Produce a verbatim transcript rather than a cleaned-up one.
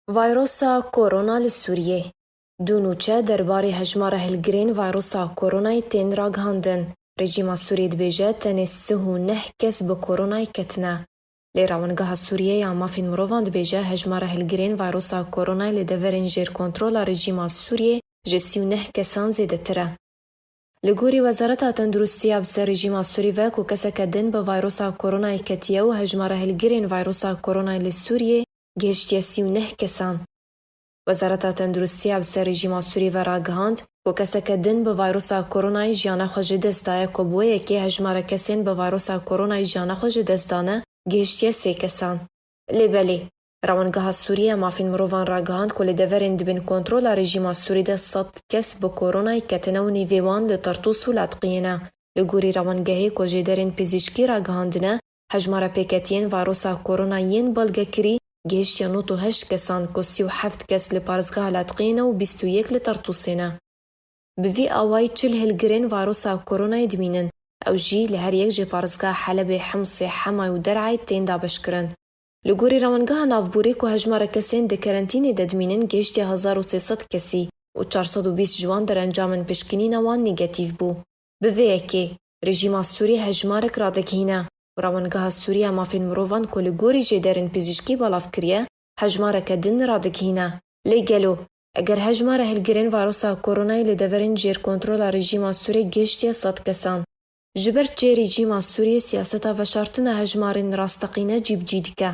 Vayrosa Korona li Sûriyê. Du nûçe derbarê hejmara hilgirên vayrosa Koronayê tên ragihandin. Rejîma Sûriyê dibêje tenê sih û neh kes bi Koronayê ketine. Lê Rewengeha Sûriyê ya Mafên Mirovan dibêje hejmara hilgirên vayrosa Koronayê li deverên jêr kontrola rejîma Sûriyê ji sî û neh kesan zêdetir e. Li gorî Wezareta Tenduristî ya bi ser rejîma Sûrî ve ku keseke din bi vayrosa Koronayê ketiye û hejmara hilgirên vayrosa Koronayê li Sûriyê gihiştiye sî û neh kesan. Wezareta Tenduristî ya bi ser rejîma Sûrî ve ragihand ku keseke din bi vayrosa Koronayê jiyana xwe ji dest daye ku bi wê yekê hejmara kesên bi vayrosa Koronayê jiyana xwe ji dest dane gihiştiye sê kesan. Lê belê, Rewengeha Sûriyê ya Mafên Mirovan ragihand ku li deverên dibin kontrola rejîma Sûrî de sed kes bi Koronayê ketine û nîvê wan li Tartûs û Latqiyê ne. Li gorî rewengehê ku jêderên pizîşkî ragihandine, hejmara pêketiyên vayrosa Koronayê yên belgekirî gihiştiye nod û heşt kesan ku sî û heft kes li parêzgeha Latqiyê ne û bîst û yek li Tartûsê ne. Bi vî awayî çil hilgirên vayrosa Koronayê dimînin. Ew jî li her yek ji parêzgeha Helebê, Himsê, Hemayê û Der'ayê tên dabeşkirin. Li gorî Rewengeha Navborî ku hejmara kesên di kerentînê de dimînin gihiştiye hezar û sê sed kesî û çar sed û bîst ji wan derencamên pişkinîna wan negatîf bû. Bi vê yekê, rejîma Sûrî hejmarek radigihîne û Rewengeha Sûrî ya Mafên Mirovan ku li gorî jêderên pizîşkî belav kiriye, hejmareke din radigihîne. Lê gelo, eger hejmara hilgirên vayrosa Koronayê li deverên jêr kontrola rejîma Sûrê gihiştiye sed kesan, ji ber çi rejîma Sûriyê siyaseta veşartina hejmarên rasteqîne cîbicî dike?